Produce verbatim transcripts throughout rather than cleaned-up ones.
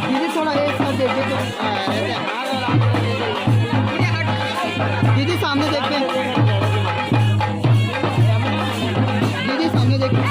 दीदी, थोड़ा एक बार देख दीदी। दीदी, सामने देख के। दीदी, सामने देख के।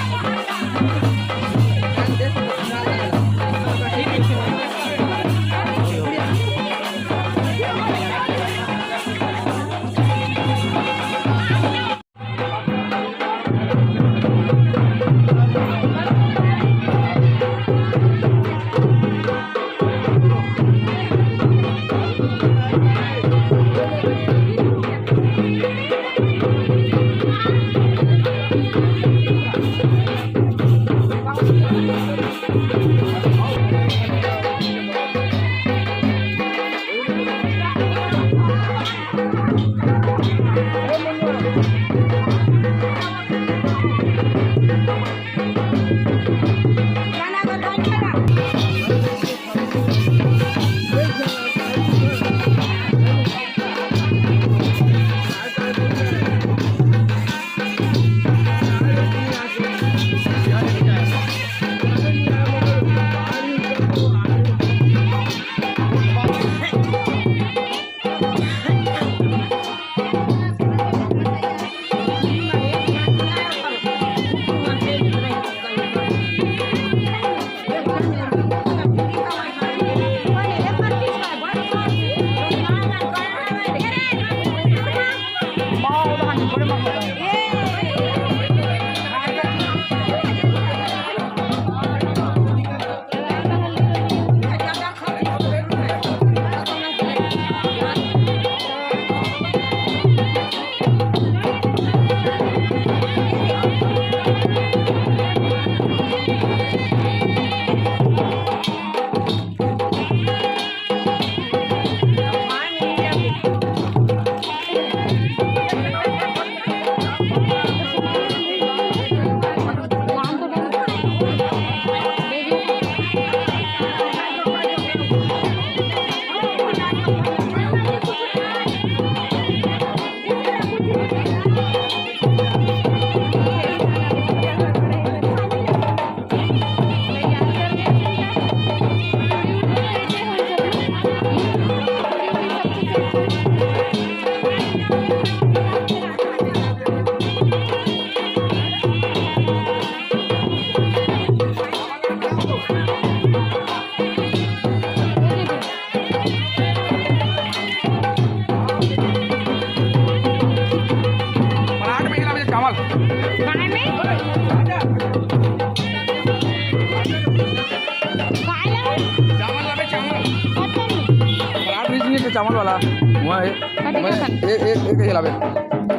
चावल वाला, वहाँ है। कथी मैं खासन? एक, एक, एक खिलावे।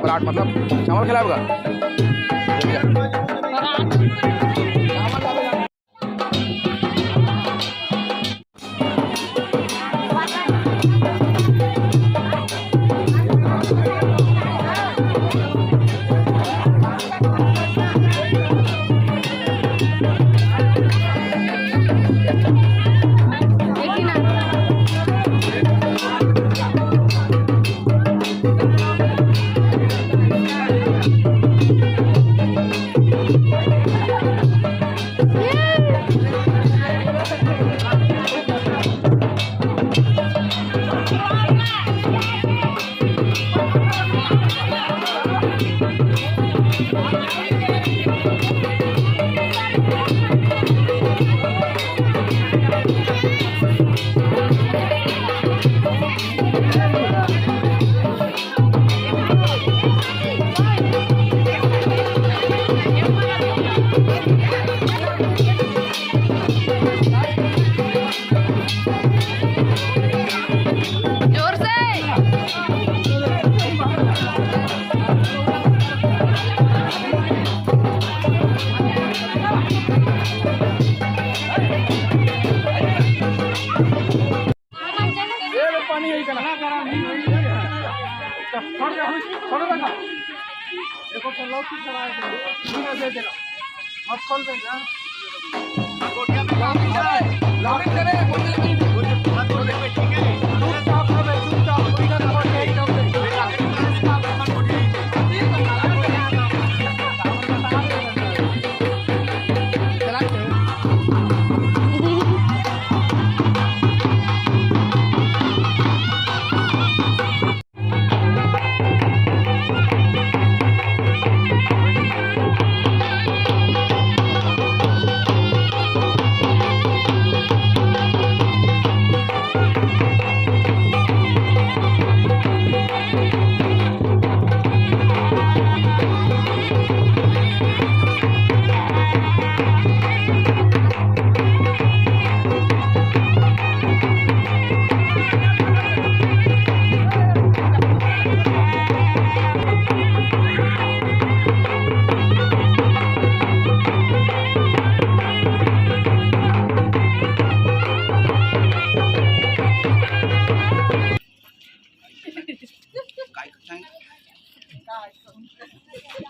पराठ मतलब चावल खिलावेगा। पराठ। जोर से।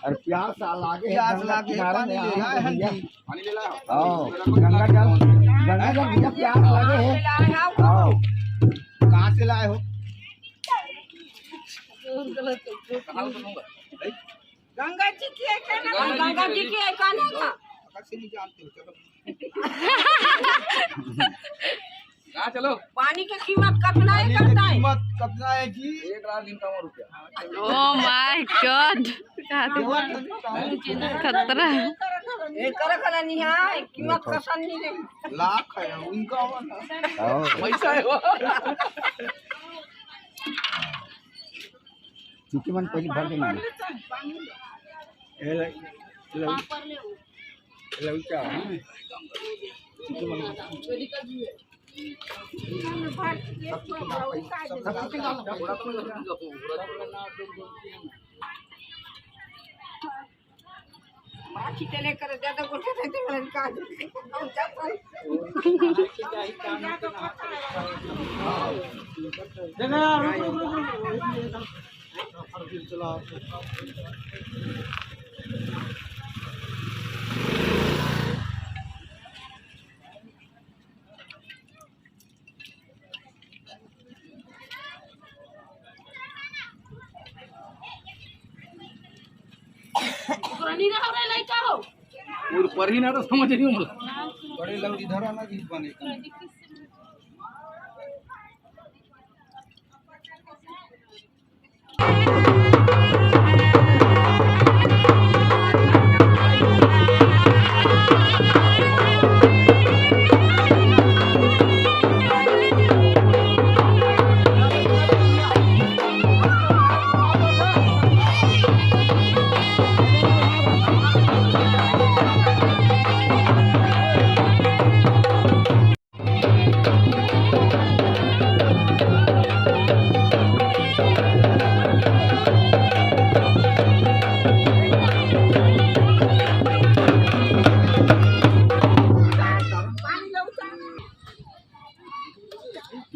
अरे प्यास आ लागे हे, प्यास गंगा लागे हे, किनारे पानी में ले आए हैं भैया। जी। हाँ, गंगा जल, गंगा जल भैया, प्यास लागे हे। हाँ। कहाँ से लाए हो? गंगा जी की है क्या ना? गंगा जी की है, कौन है ना? हाँ, चलो। पानी के कीमत कितना है, पानी के करता है? कीमत कितना है जी? एक लाख इक्यावन रुपया। Oh my God। खतरा। एक तरह का नहीं है, कीमत कसन नहीं है। लाख है, उनका वो ना। हाँ। पैसा है वो। चुकी मन पहले भर देना। ए ले, ले, ले, ऊंचा है। चुकी मन। माखी तेले कर ज्यादा गोटे थे, तो मन का। ओकरा नहीं रहो रे लइका हो। और पढ़ी ना तो समझ नहीं होला। बड़े लंगी धरा ना जी बने।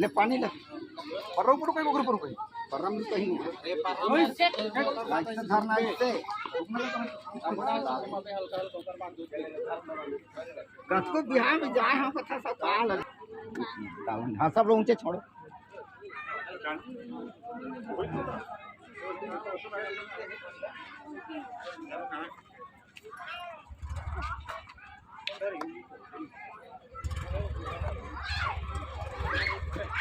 ले पानी ले। पर रुक, रुक, रुक, रुक, रुक। परम भी कहीं नहीं। ऐसे धरना, ऐसे। कतको बिहार में जाए हम, पता सब कहाँ लगे। हाँ, सब लोग ऊंचे छोड़ो।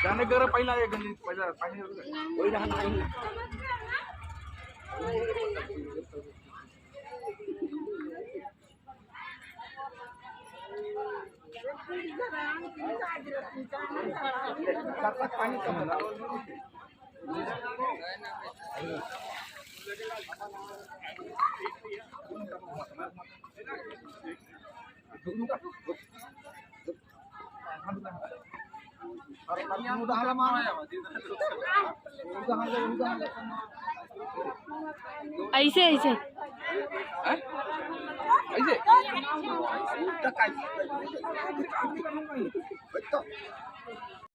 जाने कर पहिला एक गंजी पहिला पानी। वही रहा नहीं। ऐसे, ऐसे। ऐसे?